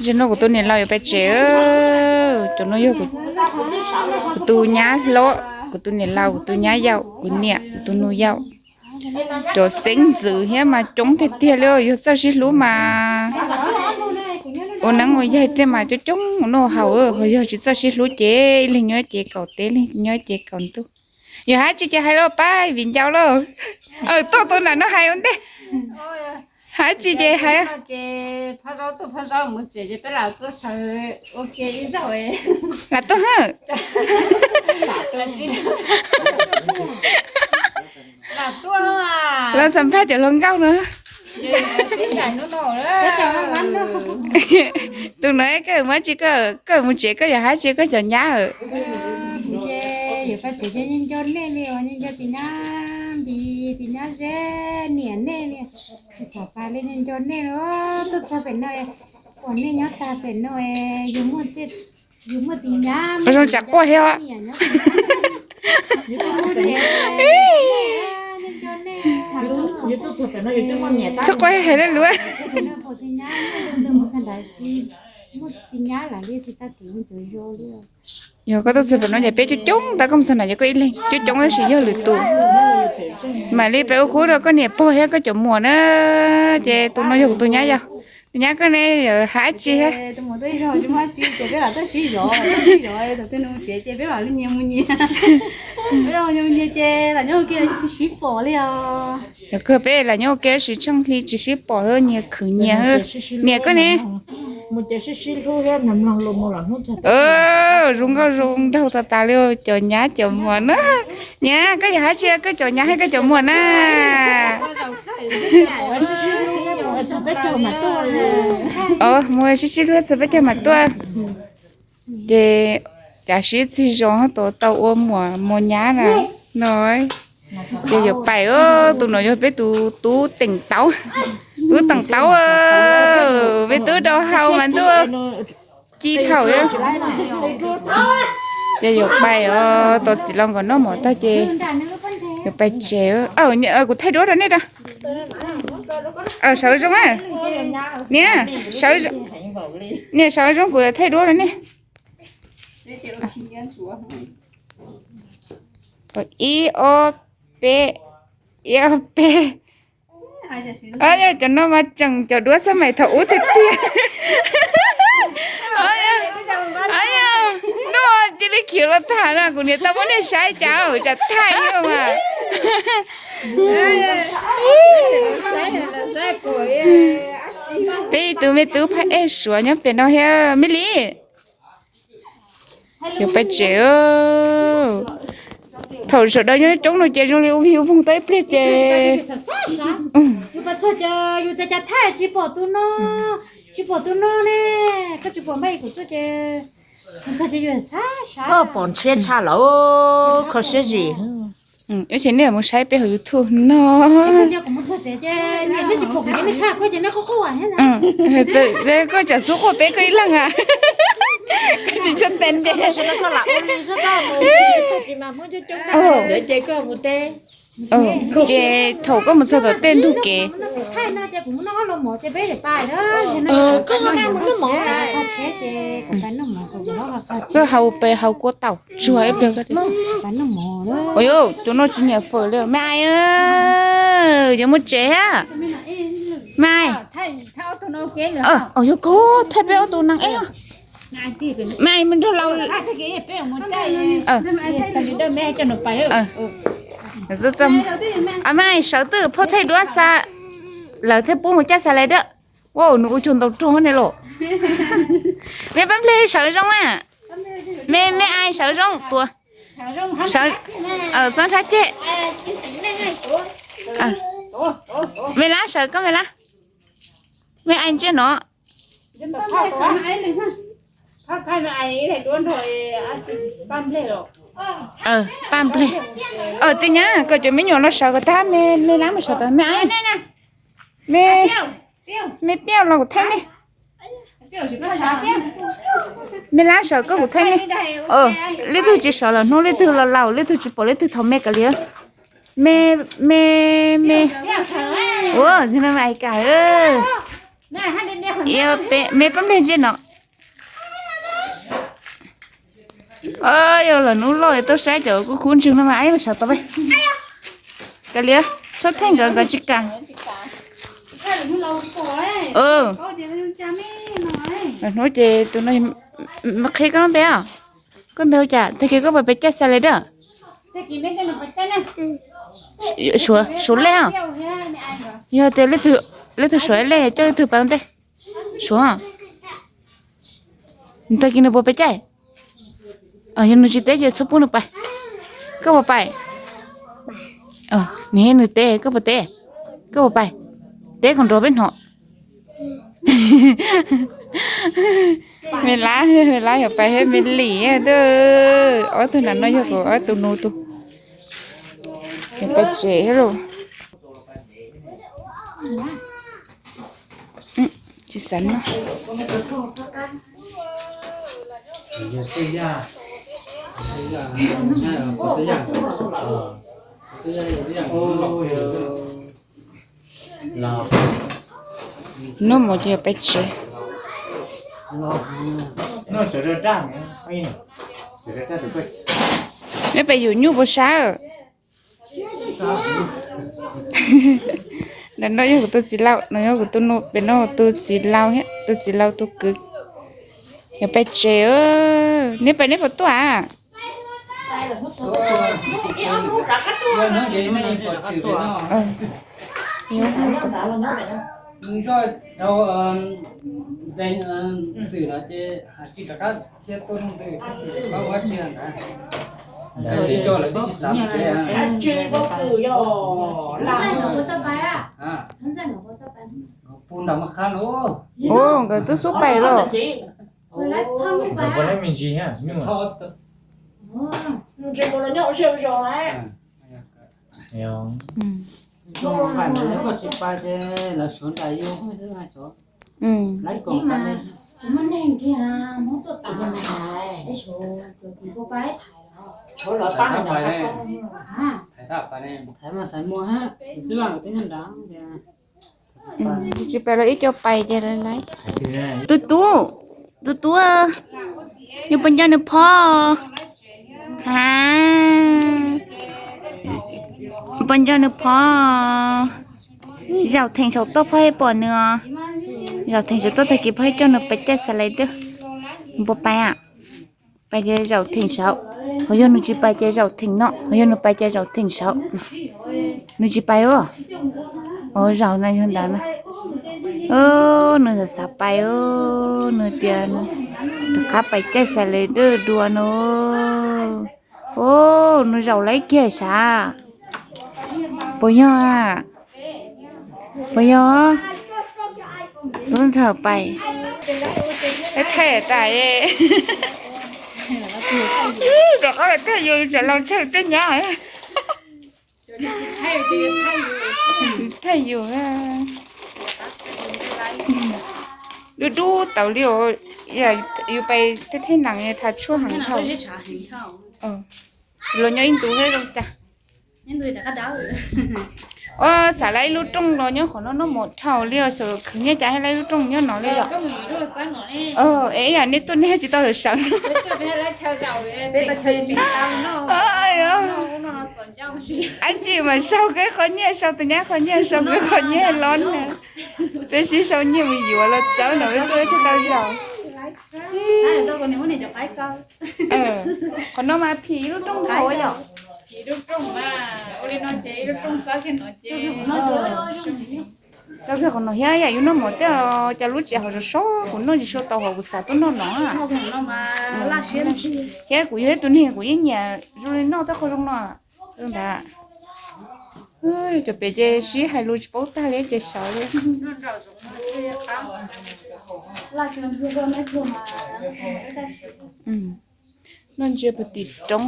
Zaum no kuv tus niam laus yuav pais tsev. Cov no yog kuv tus nyab hlob, kuv tus niam laus, kuv tus nyab yau, kuv niam, kuv tus nus yau. Cov xeeb ntxwv thiab mas coob tiag tiag li, yog txawj sib hlub mas ua neeb ua yaig tiag mas coob coob ua noj haus, ho yog tsis txawj sib hlub ces ib leeg nyob ces kaum teb, ib leeg nyob ces kaum ntuj. Yog hais tsis ces hais los pab viv ncaus lauj. Tuaj tus nram no hais ua ntej. Hais tsis ces hais. Lam tuaj hwb. Los xam phaj cov hluas nkauj no. Tus no koj muaj tsis, koj mus tsev koj yog hais tsis koj cov nyab. Kuv ces yuav pais tsev ces nco nco nej li os, nco nco tus nyab Npis, tus nyab Zeb, niam nej li. Tsis xav pais li, nco nco nej li. Tuaj txog pem no, uas nej nyob tag pem no, yus muaj, yus muaj tus nyab zoo tsam quaj thiab. Txhob quaj hais lawm. Yog koj tuaj txog pem no ces peb coob coob ntag, koj mus txog na ces koj ib leeg coob coob tab sis yog lwm tus. Mam li peb ua khub rau koj niam pog thiab koj cov muam na. Ces tus no yog kuv tus nyab yau. Tus nyab koj ne, hais tsis thiab. Tus muam tuaj ib zaug tsis muaj dab tsi ces peb lam tuaj sib zov, tuaj sib zov, tus twg nws mus tsev ces peb mam li nyias mus nyias. Peb nyias mus nyias ces lam nyob ua ke sib pom li os. Yog kawg peb lam nyob ua ke tab sis tsheej hli tsis sib pom, nyias khwv nyias. Niam koj ne? Zoo nkauj zoo nraug tas tas li cov nyab cov muam na. Niam koj yog hais tsis koj cov nyab thiab koj cov muam na. Mus sib sib hlub txog peb caug mam tuaj. Ces cav sib txig zoo tau ua muam mus nyab na no. Ces yuav pais, tus no yog peb tus tub teem taub, tub teem taub, peb tub rau hau mas ntuj ci dhau. Ces yuav pais os, tos txiv laus nkawd noj mov tag ces yuav pais tsev. Kuv thaij duab rau nej a. Sawv zoo, niam, niam sawv zoo kuv yuav thaij duab rau nej. Ib ob peb, ib ob peb. Cov no mas tseem cov duab xab mais thaum ub tiag tiag. Ntuj, cia li khiav los tham na, kuv niam tau muab nej saib cas tsam thaij mas. Peb ib tug me tub phab ej suav nyob pem no thiab me li. Yuav pais tsev. Thaum sawv daws nyob coob no ces zoo li ua vig ua voog tau ib pliag ces. Yus pom txog ces yus tias cas thaij tsis pom tus no, tsis pom tus no ne, koj tsis pom npaj kuv txog ces, txog ces yus xav xav. Koj pom ntshiab tshaj lawm, kho siab zim. Ib tsam nej mus saib peb hauv YouTube no. Koj tsam xub quaj peb koj ib leeg a. Koj tsis tshua tees ces. Ces thaum koj mus txog tom tej ntug kev, koj hau pes hau kua taum tsuag ib pliag. Ua, tus no tsis nyiam fawm li me ais. Yuav mus tsev a me ais. Yuav koj thaij peb ob tug neeg eb. Me ais mus nrog laus. Me ais sawv twj phauj thaij duab xa, lawv thiaj pub mus caj xa lais dawb. Ua, nws ua cuag ntaus rog ne los. Me pab nplej sawv zoo a. Me, me ais sawv zoo tuaj. Txhob ntshab ceg. Me lab sawv koj me lab. Me ais ntsia no. Paj nplej. Tej nyab kom cov me nyuam los sawv kom tag, me lab mus sawv tas me ais. Me, me piaj los kuv thaij nej. Me lab sawv koj kuv thaij nej. Leej twg tsis sawv los hnub, leej twg los laus, leej twg tsis pom leej twg thaum me kav liam. Me, me, me. Ua, ais kam. Ib ob peb, me pab npleg ntsia no. Yog lawm hnub loj tuaj saib cov kuj khub ntswg no mas ib sawv tau peb. Kav liam, txhob theej nkawd, nkawd tsis kam. Hnub ces tus no qhia koj lub npe os. Koj npe hu cas? Tag kis koj puas pes caij xa lej dab? Suav lej os. Yog tias leej twg suav lej coj leej twg pais ua ntej. Suav, tag kis nws puas pes caij? Yog nws tsis teb ces txhob pub nws pais. Koj puas pais? Nws teb, koj puas teb? Koj puas pais? Teb kom nrov peb hnov. Me lab, me lab yog pais thiab me lim. Ob tug nram no yog kuv ob tug nus tus. Yog pais tsev thiab lauj. Tsis xav noj. Noj mov ces yog peb tsev. Neb pem yus nyuj puas sab? Ntawm no yog kuv tus txiv laus, no yog kuv tus nus, pem no tus txiv laus thiab tus txiv laus tus kwv. Yog peb tsev. Neb pem neb puas tuaj? Ua nkawd twb xub pais los. Tsis pais los ib co pais ces lawv laiv. Tub tub, tub tub, yus puas nco nws phob? Ha, puas nco nws phob? Zaum theem saum toj phob pom nws os. Zaum theem saum toj tag kis phob coj nws pais caij xa lais dab. Nws puas pais? Pais ces zaum theem saud, ho yog nws tsis pais ces zaum theem no, ho yog nws pais ces zaum theem saud. Nws tsis pais os. Zaum na yog ntawd na. Nws xav xav pais, nws tias rov qab pais caij xa lais dab dua no. Nws zaum lawm kiag sav. Puas yog? Puas yog? Lub ntxawg pais. Thaij tas, rov qab los thaij yus tsam laus tsawg tej nyab. Thaij yus. Dub dub tawv li os. Yus pais thaj thaj nees tham tshuaj heev dhau. Los nyob ib ntus thiab zoo cas. Os, xav lawm ib lub rooj los nyob qhov no noj mov dhau li os, xyov khwv nyiaj cas thiaj lawm ib lub rooj nyob no li os. Es yam nej tuaj nej tsis tau sawv sawv no. Ab tsi mas sau koj qhov nyiaj, sau koj qhov nyiaj, sau tus nyab qhov nyiaj, sau koj qhov nyiaj los na. Peb sib sau nyiaj mus yuav los txawb no peb tuaj thiaj tau zaum. Qhov no mas phim ib lub rooj dhau yom. Rau kiag qhov no thiab yam yus noj mov tej cov lub tsev hauv zov sob kuv noj tsis sau tau hauv kuv xav tuaj noj no. Thiab kuv yog ib tug neeg kuv yeej nyiam zoo li noj tej qhov zoo no. Zoo ntawd. Cov pem ces sib hais lus tsis paub tag li ces sawv li. Noj ntsia puag tim roob.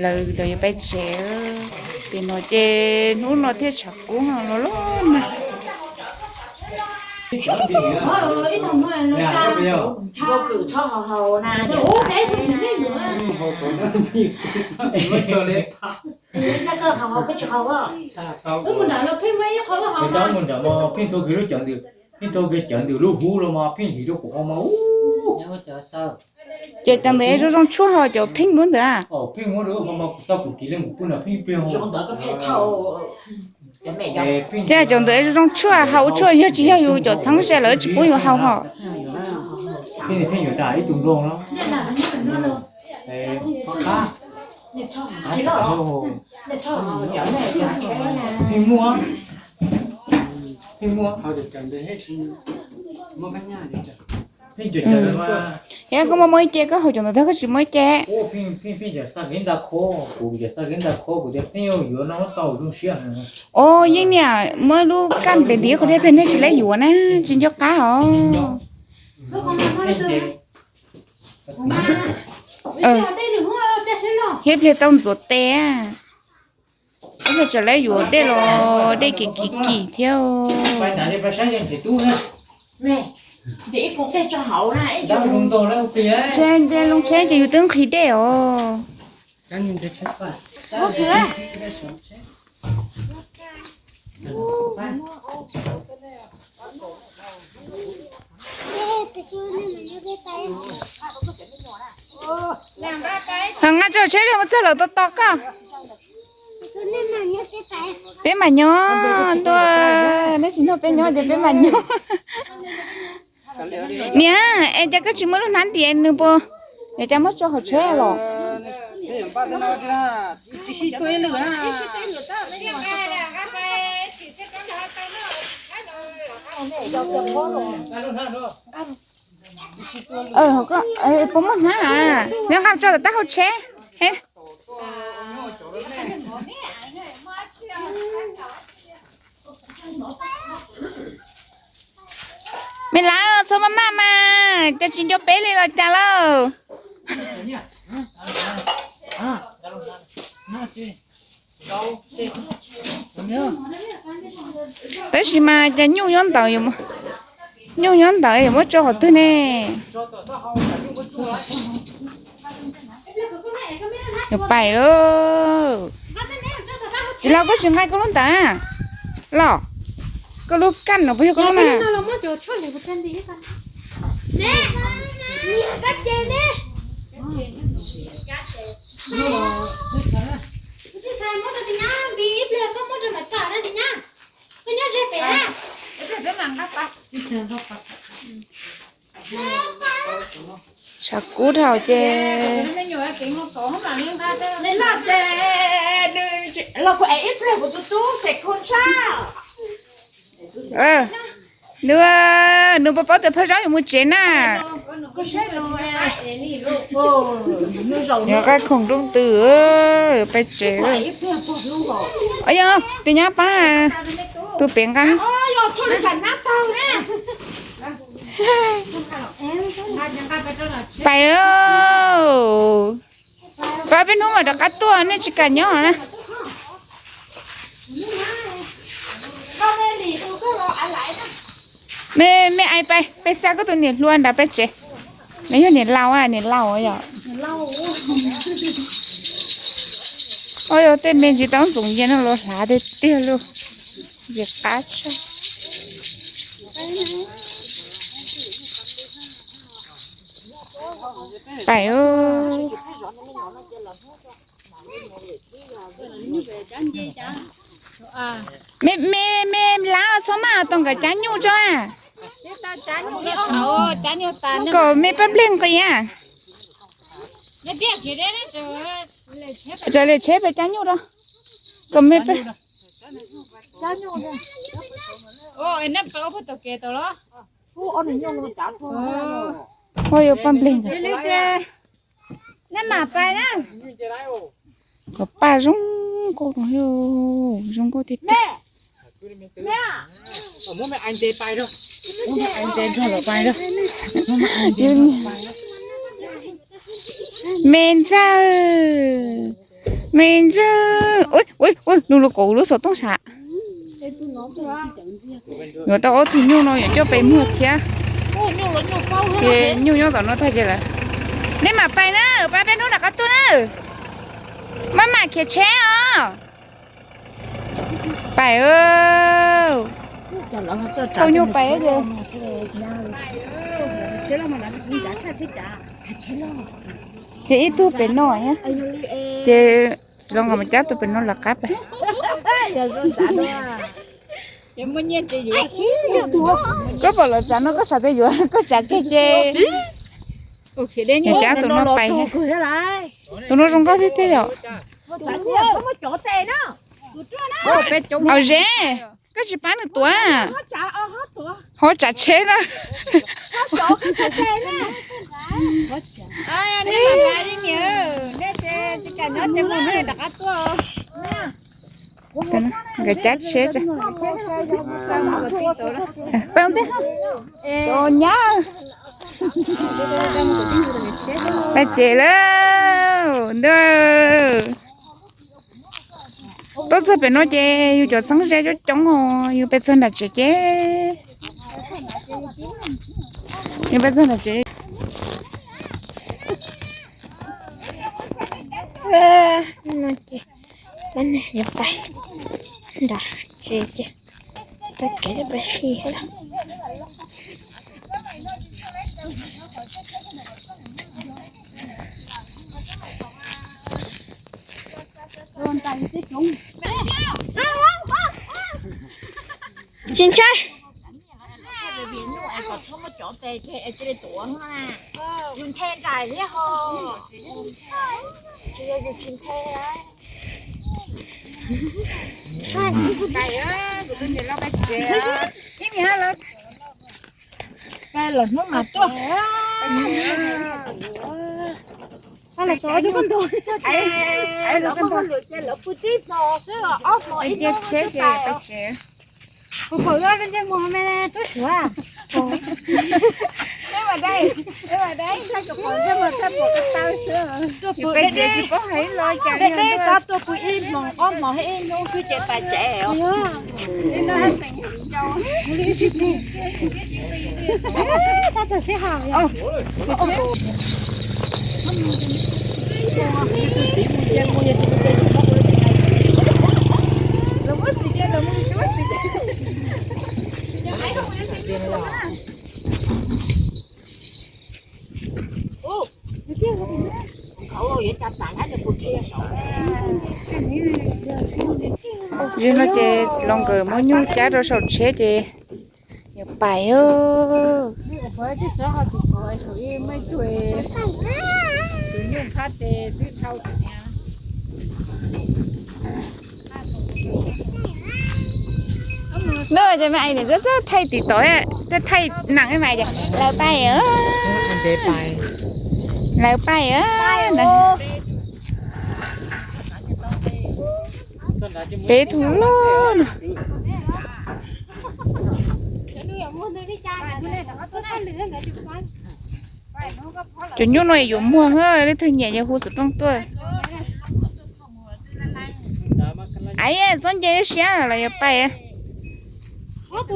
Lawv yuav pais tsev. Pem no ces hnub no thiaj tshav kub los loj na. Pheej mus nram mas pheej thua kiag lub cawv ntws, pheej thua kiag cawv ntws lub hub los mas pheej hliv rau kuv haus mas ub. Ces cov ntawd zoo zoo tshuaj ho cov pheej muab ntawd. Pheej muab rau haus mas kuv xav kuv kiv leej kuv pw nrad pheej pliag. Ces cov ntawd zoo zoo tshuaj, haus ua tshuaj yog tsis yog yus cov txheeb ze lawm tsis pub yus haus ho. Pheej yuav ib tug nploog no. Pheej muaj, pheej muaj. Yog koj muaj muaj ib ce koj haus cov ntawd tag koj tsis muaj ib ce. Pheej, pheej, pheej cov xa kev nta kho, kuv cov xa kev nta kho kuv tias pheej yuav yuav no tau zoo siab. Os, yeej niam muab lub kaj pem ntiv qhov dej pliag nej tsis laib yuav na, tsis nco qab os. Thiab pliag tau ntxuav tes, ib pliag tseem laib yuav dej los dej kim kim kim thiab. Ntshe loo tsheb ces yus twb nqhis dej os. Nqa tso tsheb li mus txog lawm tos tos koj. Peb mam nyob ntua, nej tsis nrog peb nyob ces peb mam nyob. Niam, es cas koj tsis muab lub hnab ntiav nws puas, es cas muab tso hauv tsheb los? Puas muaj hnab? Nqa tso tom taub hau tsheb. Me lav, txhob maj maj mas, cas tsis nco peb li los cas lauj. Tab sis mas cas nyuj nyob ntawd, nyuj nyob ntawd yuav muab tso qhov twg ne? Yuav pais lauj. Txiv laus, koj tsis nqa koj lub ntawd los? Koj lub kaj no puas yog koj lub na? Tshav kub dhau ces, nws, nws puas paub tias phaj zaub yuav mus tsev na? Nws nqa khoom rooj twg pais tsev. Yog, tus nyab pab, tus pem nqa. Pais, pab peb hnub mam rov qab tuaj, nej tsis kam nyob na. Me, me ais pais, pais xa koj tus niam hluas nrad peb tsev. Nws yog niam laus, niam laus yom. Ua yog tej me ntsis tau ntxoov yig no los hlav tiag tiag lauj. Yig qab tshaj. Pais. Me, me, me lav, txhob maj tau nkawd cab nyuj tso. Kom me pab nplej nqis. Tso li tsheb pab cab nyuj rau. Kom me pab. Ua yuav pab nplej nkawd. Kom paj zoo nkauj, zoo nkauj tiag tiag. Me ntxawg, me ntxawg, ua, ua, nws los kaus lub xov tooj sav. Yuav tau ob tug nyuj no yuav coj pais muag thiab. Ces nyuj nyob tom no tag ces lawm. Nej mam pais na, pab peb hnub rov qab tuaj na. Maj mam khiav tsheb os. Pais, tau nyuj pais ces. Ces ib tug pem no thiab. Ces txiv laus nkawd mus cab tus pem no lawv qab pais. Koj pom lawv tsav no koj xav tias yuav koj tsav kiag ces. Cab tus no pais thiab. Tus no zoo nkauj tiag tiag yom. Au Zeb, koj tsis pab nws tuav. Ho tsav tsheb na. Nkawd cab tsheb. Pab ntej, nyab, pais tsev lawm ntuj. Tuaj txog pem no ces yus cov txheeb ze coob coob os, yus pais txog nram tsev ces, yus pais txog nram tsev. Pab yuav pais nram tsev ces tau kev pais si lawm. Tsis ntshai. Ib hnub mas tuaj. Lawv pw tib hmo xwb, ob hmo ib hnub xwb pais. Kuv pom wb ob peb ntsej muag me tub suav. Tuaj pw ib hmo ob hmo ib hnub xwb ces pais tsev. Zaum no ces txiv laus nkawd muab nyuj cab rau saum tsheb ces yuav pais. No ces mas es nws twb thaij tim tod, thaij nag mas es lawv pais, lawv pais. Peb tug loj no. Cov nyuj no yuav muag, leej twg nyiam yog hu xov tooj tuaj. Aiv, txhob nce siab los yuav pais. Kuv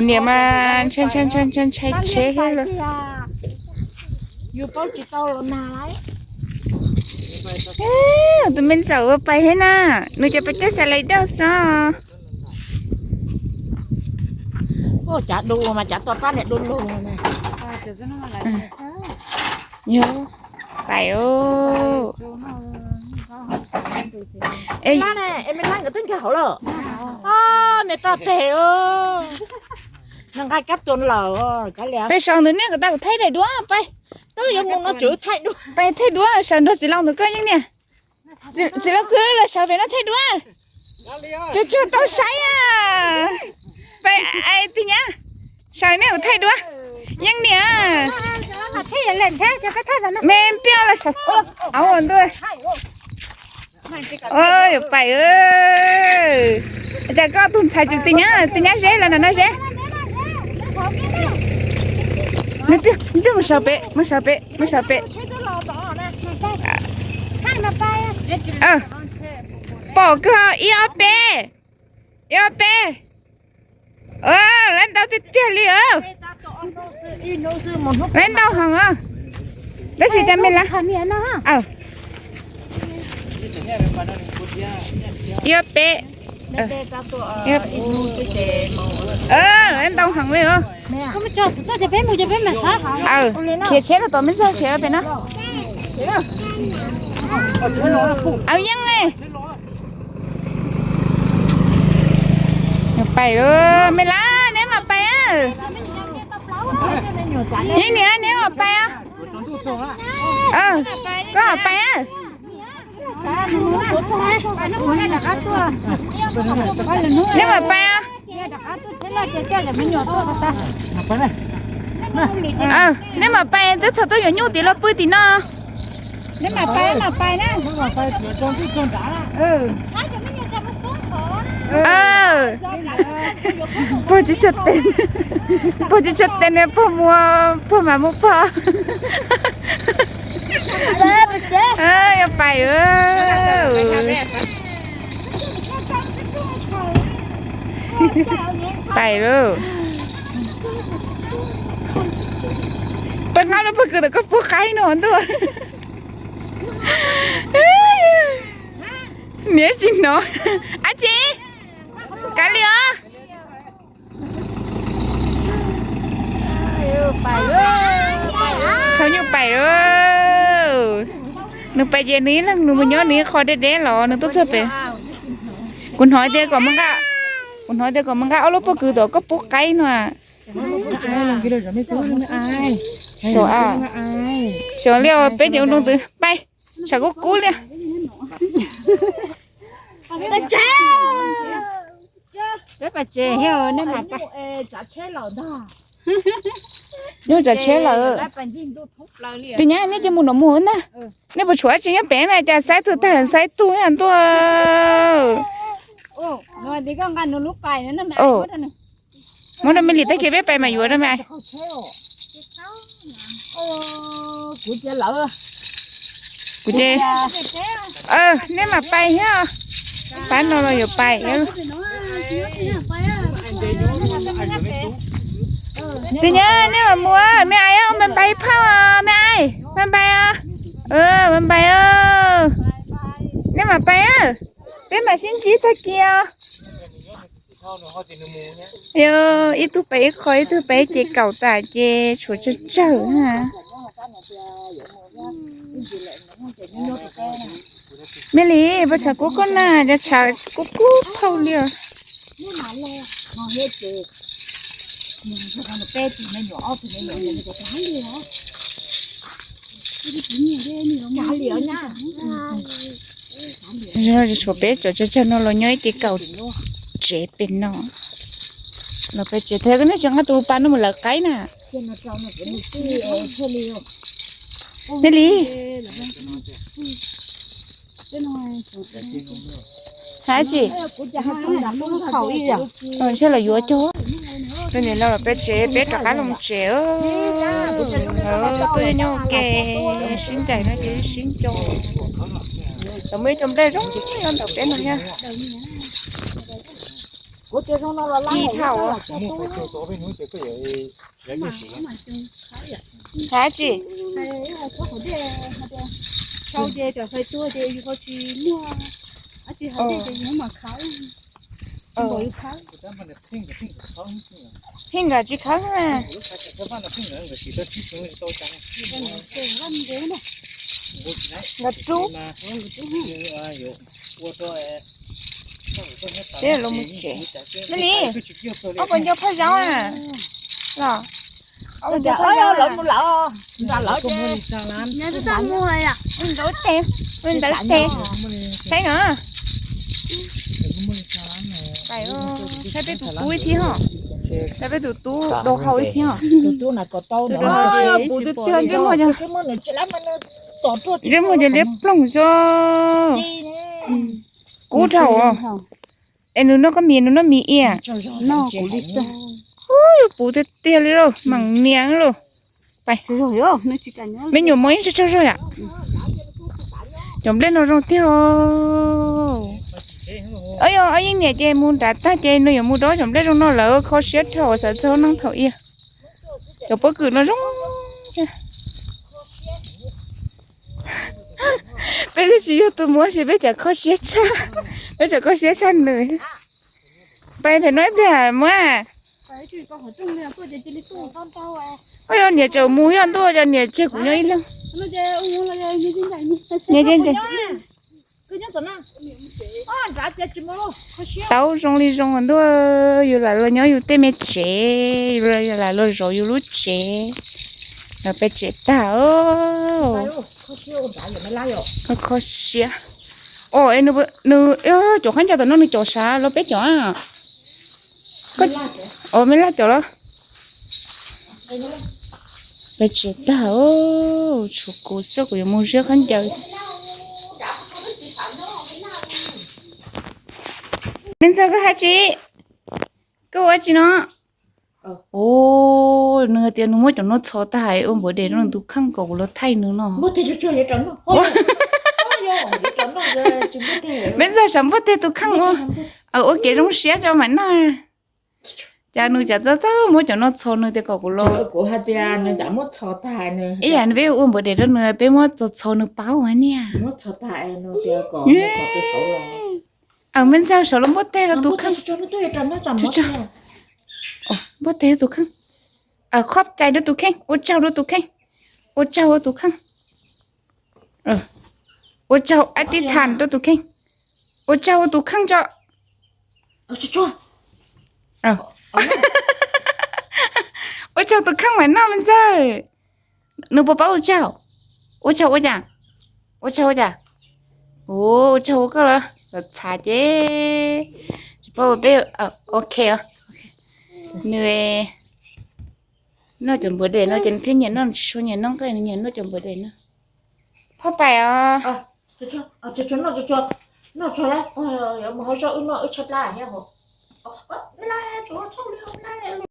niam mas ntshai ntshai ntshai ntshai ntshai tsheb thiab lawm. Tus me ntxawm ua pais thiab na, nws cov pais caij xav lais dawj xwb. Cav du mas cav tua pab niam du lug. Yog pais os. Me nab nkawd twb nkag hauv lawm. Me paj pem, nws nqa kab tua lawm. Peb sau ntawm niag kom tau thaij daim duab pais. Twb yuav mus no tseem thaij duab. Pais thaij duab sawv nrog txiv laus ntawm koj yeej niam. Txiv laus kwv los sawv pem no thaij duab. Tsuag tsuag tau saib. Pais, tis nyab, sawv niag mus thaij duab. Yeej niam. Me piaj los sawv. Au ntuj. Yuav pais. Cas koj tus ntxhais tsis tis nyab, tis nyab Zeb los nram no Zeb. Me piaj, mus sawv pem, mus sawv pem, mus sawv pem. Pom kawg ib ob peb. Ib ob peb. Lawv ntau tiag tiag li. Lawv ntau heev. Tab sis cas me lab. Ib ob peb. Lawv ntau heev li os. Khiav tsheb los tom me ntxawg khiav pem no. Aw yeej. Pais lawm me lab, neb mam pais. Yeej niam, neb mam pais. Koj mam pais. Neb mam pais. Neb mam pais, twb thaum tuaj yuav nyuj tim los pw tim no. Neb mam pais, mam pais na. Pog tsis tshua tes, pog tsis tshua tes ne, pog mus, pog mam mus pog. Yuav pais. Pais lauj. Peb nqa lub pob kws tom koj pub qaib no ntuj. Niam tsis hnov. Ab tsi, kav liam os. Thaum nyuj pais, nws pais ces nws ib leeg nws mus nyob nws ib qho deb deb los nws tuaj txog pem. Kuv hnov tias kom, kuv hnov tias kom mus nqa ob lub pob kws tom koj pub qaib no. Xyov, xyov li os, peb ces ua nroo twg pais, tshav kub kub li. Peb pais tsev, nej mam pais. Nyuj tsav tsheb lawm. Tus nyab nej cia mus nram mus ntag. Nej puas tshuav dab tsi nyob pem na, cas xaib tug tag lawm xaib tug ntuj. Muab rau me lis tag kis peb pais mas yuav rau me. Kuv ces, nej mam pais thiab. Pab no los yuav pais. Tus nyab nej mam mus, me ais, me pais phauj, me ais, me pais, me pais. Nej mam pais, peb mam sib ntsib tag kis os. Yog ib tug pais ib qho, ib tug pais ib ce kaum tas ces tshuav tsawg tsawg na. Me lis, puas tshav kub kub na, cov tshav kub kub phauj li os. Tshuav peb cov tsawg tsawg no los nyob ib ce kaum tsev pem no. Los peb tsev thiab, nej tsis nqa tus pas no mus lawv qaib na. Me lis. Hab tsi? Ntshe lawv yuav cog. Tus niam no los peb tsev, peb rov qab los tsev. Lawv tuaj nyob ua ke, sib ncaim no ces sib nco. Lawv muaj ib co nplej zoo nyob ntawm peb no thiab. Ib thaum. Hab tsi? Pheej nkawd tsis khawb na. Nkawd rub. Peb los mus tsev. Me lis, koj puas nco phaj zaub a? Los. Ntawd tes, ntawd tes. Saib no. Saib peb tus tub ib thiab os. Saib peb tus tub dau hau ib thiab os. Tus tub na ko tau, tus dau hau puv twg twg ntsej muag, ntsej muag cov liab ploog zog. Kub dhau os. Es nws noj koj mis, nws noj mis ia. Ub, puv tiag tiag li lauj, meem niam lauj. Me nyuam mos yeej tsaug tsaug zog yom. Cov nplej no zoo tiag os. Ob yog ob yeej niam ces mus nrad tag ces nws yuav mus rau cov nplej zoo no lawm, kho siab dhau xav txog neej thaum ub. Cov pob kws no zoo. Peb twb tsis yog tus muab, peb cov kho siab tshaj, peb cov kho siab tshaj nws. Pais pem no ib pliag muab. Oj, yog niam tseem mus yog ntuj, yog niam tseg kuv nyob ib leeg. Tau zoo li zoo ntuj, yus lam los nyob yus tej me tsev, yus lam los zov yus lub tsev, los peb tsev tag. Kho siab. Os, nws cov khaub ncaws tom no nws cov sav los peb cov a? Os, me laj cov los? Peb tsev tag, tshuav kuv xwb, kuv yuav mus ziab khaub ncaws. Me ntxawg, koj hais tsis, koj ua tsis no? Os, nws hais tias nws muab cov no txhos tag ua npawv des rau nws tus kheej kom kuv los thaij nws no. Me ntxawg, sav npua teg tus kheej ua, ua kev zoo siab tso mam noj. Cas nws cas txawj txawj muab cov no txhos nws tias kom kuv los. Kuv hais tias nws cas muab txhos tag, ib yam nws peb ua npawv des rau nws, peb muab txhos txhos nws paub hais niag. Me ntxawg, sav los npua teg rau tus kheej. Npua teg tus kheej. Khob cai rau tus kheej, ua tsaug rau tus kheej, ua tsaug rau tus kheej. Ua tsaug ib tib tham rau tus kheej, ua tsaug ua tus kheej tso. Ua tsaug tus kheej mam noj me ntxawg. Nws puas paub ua tsaug? Ua tsaug ua cas? Ua tsaug ua cas? Ua tsaug ua koj los txhav ces tsis paub ua peb. Ok, nws noj cov npawv des no ces nws thiaj nyiam noj, nws tsis tshua nyiam noj nqaij, nws nyiam noj cov npawv des no. Phoj pais os.